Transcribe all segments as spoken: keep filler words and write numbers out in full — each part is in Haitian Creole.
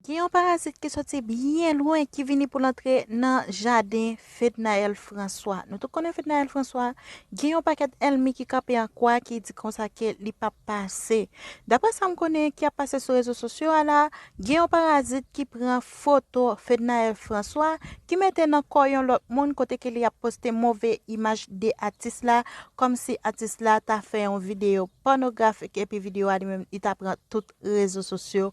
Gen yon parazit ki soti byen lwen ki vini pou l antre nan jaden Fednaelle François. Nou tout konnen Fednaelle François gen yon pakèt ènmi ki kanpe an kwa ki di konsa ke li p ap pase. Daprè sa m konnen ki ap pase sou rezo sosyo a la, gen yon parazit ki pran foto Fednaelle François ki mete nan kò yon lòt moun kote ke li ap poste move imaj de atis la, kòmsi atis la ta fè yon videyo pònografik epi videyo a li menm li ta pran tout rezo sosyo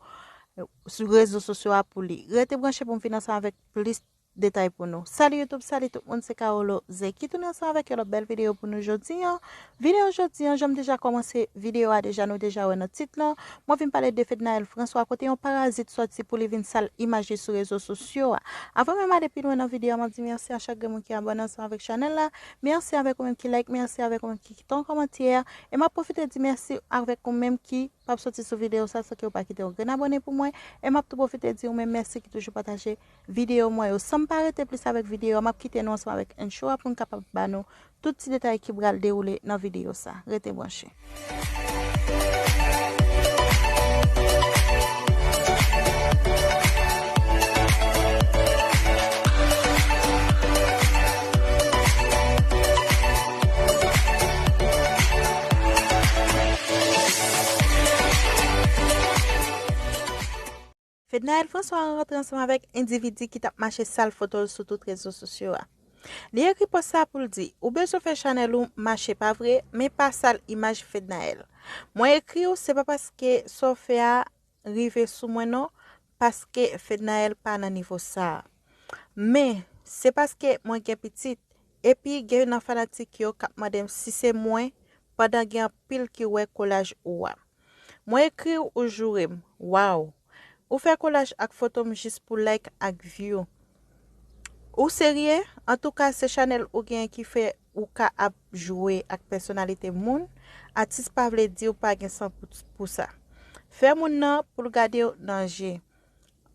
sou rezo sosyo a pou li. Rete branche pou m vin ansanm avèk plis detay pou nou. Salut YouTube, salut tout moun, se Carolo Zeki ki tounen ansanm avèk yon lòt bèl videyo pou nou jodi an. Videyo jodi an, jan m deja kòmanse videyo a deja, nou deja wè nan tit lan, mwen vin pale de Fednaelle François kote yon parazit sòti pou li vin sal imaj li sou rezo sosyo a. Avan menm ale pi lwen nan videyo a, m ap di mèsi a chak grenn moun ki abòne ansanm avèk chanèl la. Mèsi avèk ou menm ki like, mèsi avèk ou menm ki kite yon kòmantè. E m ap pwofite di mèsi avèk ou menm ki p ap soti sou videyo sa san ke w pa kite yon grenn abòne pou mwen. E m ap tou pwofite di ou menm mèsi ki toujou pataje videyo mwen yo. San m pa rete plis avèk videyo a, m ap kite nou ansanm avèk entwo a pou n kapab ba nou tout ti detay ki pral dewoule nan videyo sa. Rete branche. Fednaelle François rankontre ansanm avèk endividi ki t ap mache sal foto l sou tout rezo sosyo a. Li ekri pòs sa pou l di, ou bezwen fè chanèl ou mache pa vre, men pa sal imaj Fednaelle. Mwen ekri w, se pa paske sa w fè a rive sou mwen non, paske Fednaelle pa nan nivo sa a. Men, se paske mwen gen pitit, epi gen nan fanatik yo k ap mande m si se mwen, pandan gen anpil ki wè kolaj ou a. Mwen ekri w, ou joure m. Waw! Ou fè kolaj ak foto m jis pou like ak view. Ou serye? Antouka, se chanèl ou genyen ki fè ou ka ap jwe ak pèsonalite moun. Atis pa vle di w pa gen san pou, pou sa. Fè moun nan pou l gade w nan je.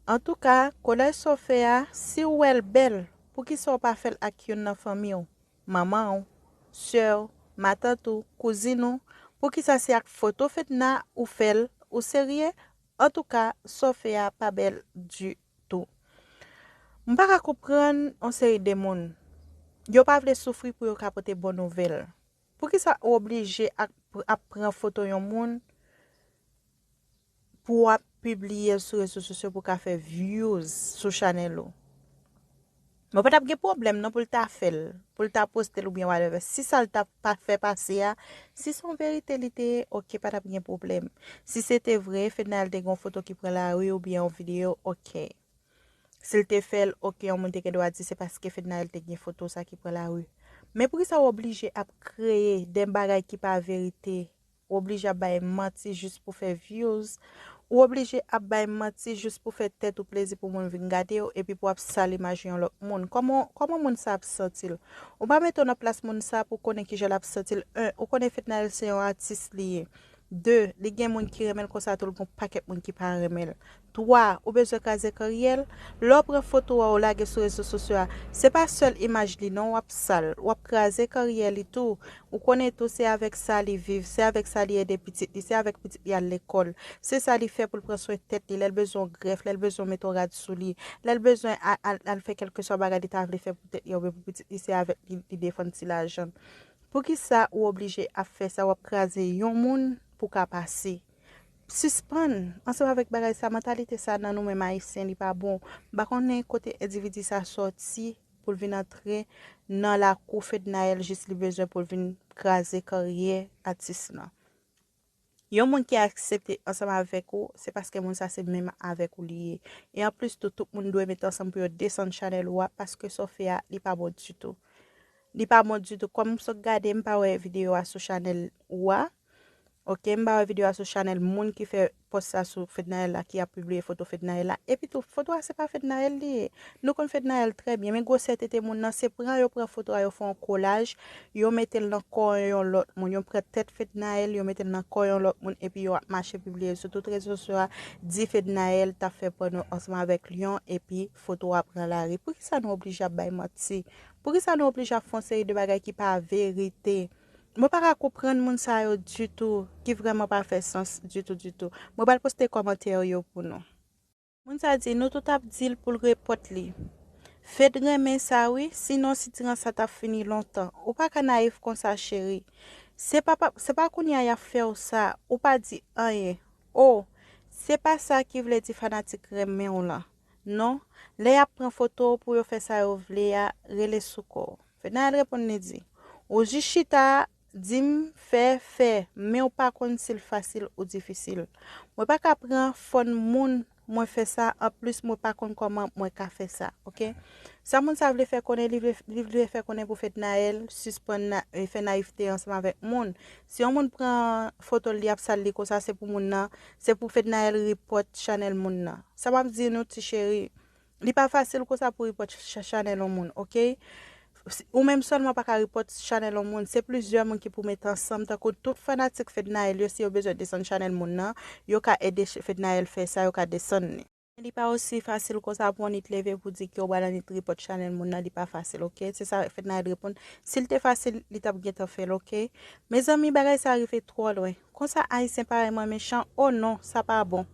Antouka, kolaj sa w fè a, si w wè l bèl, poukisa w pa fè l ak youn nan fanmi w? Manman w, sè w, matant ou, kouzin ou, poukisa se ak foto Fedna ou fè l, ou serye? Antouka, sa w fè a pa bèl ditou. M pa ka konprann yon seri de moun. Yo pa vle soufri pou yo ka pote bon nouvèl. Poukisa ou oblije ak, ap pran foto yon moun pou w ap pibliye l sou rezo sosyo pou w ka fè views sou chanèl ou? Mwen pa t ap gen pwoblèm non pou l ta fè l, pou l ta poste l oubyen whatever. Si sa l ta pa fè pase a, si se yon verite li te ye, oke, pa t ap gen pwoblèm. Si se te vre, Fednaelle te gen yon foto ki pran lari oubyen yon videyo, oke. Si l te fè l, oke, yon moun te gen dwa di se paske Fednaelle te gen foto sa ki pran lari. Men poukisa w oblije ap kreye de bagay ki pa verite? Ou oblije ap bay manti jis pou fè views. Ou oblije ap bay manti jis pou fè tèt ou plezi pou moun vin gade w epi pou w ap sal imaj yon lòt moun. Kòman, kòman moun sa ap santi l? Ou pa mete w nan plas moun sa pou konnen kijan l ap santi l. En, ou konnen Fednaelle se yon atis li ye. De, li gen moun ki renmen l konsa tou, l gen yon pakèt moun ki pa renmen l. Twa, ou bezwen kraze karyè l. Lè w pran foto a, ou lage sou rezo sosyo a, se pa sèl imaj li non w ap sal, w ap kraze karyè li tou. Ou konnen tou se avèk sa li viv, se avèk sa li ede pitit li, se avèk pitit li al lekòl. Se sa li fè pou l pran swen tèt li, lè l bezwen yon grèf, lè l bezwen mete yon rad sou li, lè l bezwen al, al, al fè kèlkeswa bagay li ta vle fè pou tèt li oubyen pou pitit li, se avèk li li defann ti lajan l. Poukisa ou oblije ap fè sa, w ap kraze yon moun pou ka pase? Sispann ansanm avèk bagay sa, mantalite sa nan nou menm Ayisyen, li pa bon. M pa konnen kote endividi sa sòti pou l vin antre nan lakou Fednaelle jis li bezwen pou l vin kraze karyè atis lan. Yon moun ki aksepte ansanm avèk ou, se paske moun sa se menm avèk ou li ye. E anplis tou, tout moun dwe mete ansanm pou yo desann chanèl ou a, paske sa w fè a, li pa bon ditou. Li pa bon ditou. Kòm m sot gade, m pa wè videyo a sou chanèl ou a. Oke, m pa wè videyo a sou chanèl moun ki fè pòs sa sou Fednaelle la, ki ap pibliye foto Fednaelle la. Epi tou, foto a se pa Fednaelle li ye. Nou konn Fednaelle trè byen, men gwosè tete moun nan, se pran yo pran foto a, yo fè yon kolaj, yo mete l nan kò yon lòt moun, yo pran tèt Fednaelle, yo mete l nan kò yon lòt moun, epi yo ap mache pibliye l sou tout rezo sosyo a, di Fednaelle t ap fè pòno ansanm avèk lyon, epi foto a pran lari. Poukisa nou oblije ap bay manti? Poukisa nou oblije ap fè yon seri de bagay ki pa verite? Mwen pa ka konprann moun sa yo ditou, ki vrèman pa fè sans ditou, ditou. Mwen pral poste kòmantè yo pou nou. Moun sa di, nou tout ap di l pou l repòt li. Fed renmen sa wi, sinon sitirans sa t ap fini lontan. Ou pa ka nayif konsa, cheri. Se pa, pa, se pa kounye a y ap fè w sa, ou pa di anyen. O, se pa sa ki vle di fanatik renmen w lan. Non, lè y ap pran foto w pou yo fè sa yo vle a, rele sou kò w. Fednaelle reponn, li di, ou jis chita, di m fè, fè, men w pa konn si l fasil ou difisil. Mwen pa ka pran fòn moun, mwen fè sa, anplis mwen pa konn kòman mwen ka fè sa, oke? Sa moun sa vle fè konnen, li vle, li vle fè konnen pou Fednaelle sispann na, e, fè nayivte ansanm avèk moun. Si yon moun pran foto l, li ap sal li konsa, se pou moun nan, se pou Fednaelle repòt chanèl moun nan. Sa m ap di nou, ti cheri, li pa fasil konsa pou repòt cha-, chanèl yon moun, oke? Si, ou menm sèlman pa ka repòt chanèl yon moun, se plizyè moun ki pou met ansanm, tankou tout fanatik Fednaelle yo, si yo bezwen desann chanèl moun nan, yo ka ede ch-, Fednaelle fè sa, yo ka desann li. Li pa osi fasil konsa pou yon nit leve pou di ke w pral annik repòt chanèl moun nan, li pa fasil, oke? Se sa Fednaelle reponn. Si l te fasil, li t ap gentan fè l, oke? Mezanmi, bagay sa rive twò lwen. Konsa Ayisyen parèy mwen mechan, o non, sa pa bon.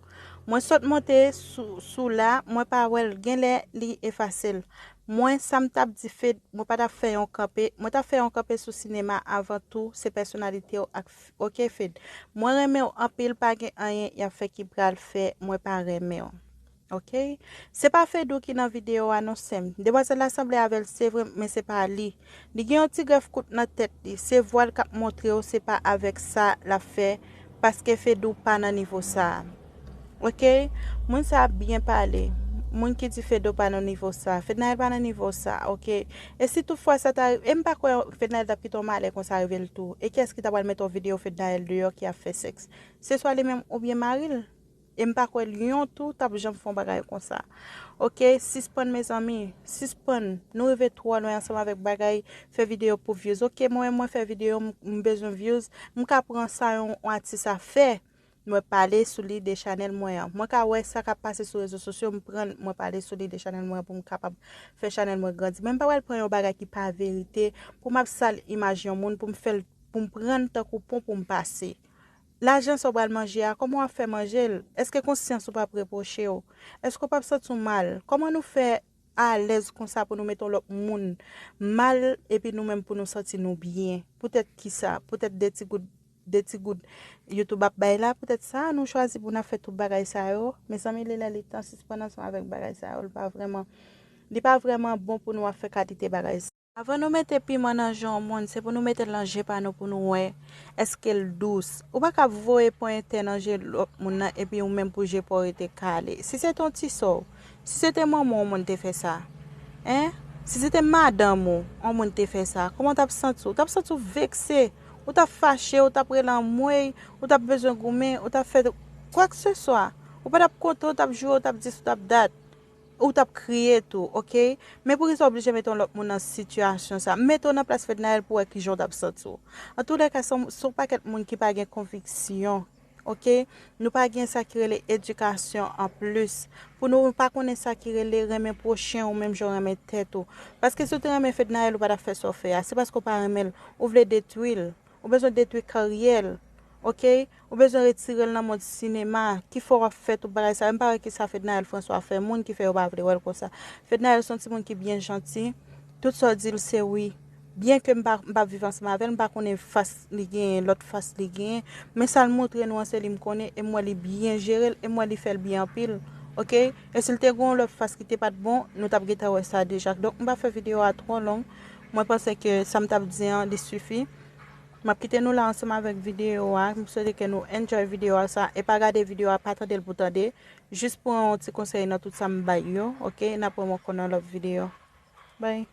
Mwen sot monte sou, sou la, mwen pa wè l, genlè li efase l. Mwen, sa m t ap di Fed, mwen pa t ap fè yon kanpe, mwen t ap fè yon kanpe sou sinema avan tou, se pèsonalite w ak, oke Fed. Mwen renmen w anpil, pa gen anyen y ap fè ki pral fè mwen pa renmen w. Oke? Se pa Fedou ki nan videyo a non, sè m. Demwazèl la sanble avè l, se vre, men se pa li. Li gen yon ti grèf kout nan tèt li. Se vwa l k ap montre w, se pa avèk sa l ap fè, paske Fedou pa nan nivo sa a. Oke? Moun sa ap byen pale. Moun ki di Fedou pa nan nivo sa a. Fednaelle pa nan nivo sa a, oke? E si toutfwa sa ta rive, e m pa kwè Fednaelle t ap kite yon malè konsa rive l tou. E kiyès ki ta pral mete yon videyo Fednaelle deyò ki ap fè sèks? Se swa li menm oubyen mari l. E m pa kwè Lion tou t ap janm fè yon bagay konsa. Oke, sispann mezanmi, sispann. Nou rive twò lwen ansanm avèk bagay fè videyo pou views. Oke, mwen menm mwen fè videyo, m, m bezwen views. M ka pran sa yon, yon atis a fè. Mwen pale sou lide chanèl mwen an. Mwen ka wè sa k ap pase sou rezo sosyo, m pran l, mwen pale sou lide chanèl mwen an pou m kapab fè chanèl mwen grandi. Men m pa pral pran yon bagay ki pa verite pou m ap sal imaj yon moun, pou m fè l, pou m pran l tankou pon pou m pase. Lajan sa w pral manje a, kòman w ap fè manje l? Èske konsyans ou p ap repwoche w? Èske w p ap santi w mal? Kòman nou fè alèz konsa pou nou mete yon lòt moun mal epi nou menm pou nou santi nou byen? Poutèt kisa? Poutèt de ti goud, de ti goud YouTube ap bay la? Poutèt sa nou chwazi pou n ap fè tout bagay sa yo? Mezanmi, li lè li tan sispann ansanm avèk bagay sa yo. Li pa vrèman, li pa vrèman bon pou nou ap fè kalite bagay sa. Avan nou mete piman nan je yon moun, se pou nou mete l nan je pa nou pou nou wè èske l dous. Ou pa ka voye ponyetè nan je lòt moun nan epi ou menm pou je pa w rete kale. Si se te yon ti sè w, si se te manman w yon moun te fè sa, en? Si se te madanm ou yon moun te fè sa, kòman w t ap santi w? Ou t ap santi w vekse, ou t ap fache, ou t ap rele anmwey, ou t ap bezwen goumen, ou t ap fè kwèkseswa. Ou pa t ap kontan, ou t ap joure, ou t ap dis, ou t ap dat. Ou t ap kriye tou, oke? Men poukisa w oblije mete yon lòt moun nan sitiyasyon sa? Mete w nan plas Fednaelle pou w wè kijan w t ap santi w. Antoulèka, se yon, se yon pakèt moun ki pa gen konviksyon, oke? Nou pa gen sa ki rele edikasyon anplis. Pou nou pa konnen sa ki rele renmen pwochen ou menm jan w renmen tèt ou. Paske si w te renmen Fednaelle, ou pa t ap fè sa w fè a. Se paske w pa renmen l, ou vle detwi l. Ou bezwen detwi karyè l, oke? Ou bezwen retire l nan mond sinema. Ki fè w ap fè tout bagay sa yo? M pa wè kisa Fednaelle François fè moun ki fè yo pa vle wè l konsa. Fednaelle se yon timoun ki byen janti. Tout sa w di l se wi. Byenke m pa, m pa viv ansanm avè l, m pa konnen fas li genyen, lòt fas li genyen. Men sa l montre nou an se li m konnen, e m wè li byen jere l, e m wè li fè l byen anpil. Oke? E si l te gen yon lòt fas ki te pa t bon, nou t ap gentan wè sa deja. Donk, m pa fè videyo a twò long. Mwen panse ke sa m t ap di an, li sifi. M ap kite nou la ansanm avèk videyo a. M swete ke nou enjoy videyo a sa. E pa gade videyo a, pa tande l pou tande. Jis pran yon ti konsèy nan tout sa m bay yo, oke? N ap wè m ankò nan lòt videyo. Bye.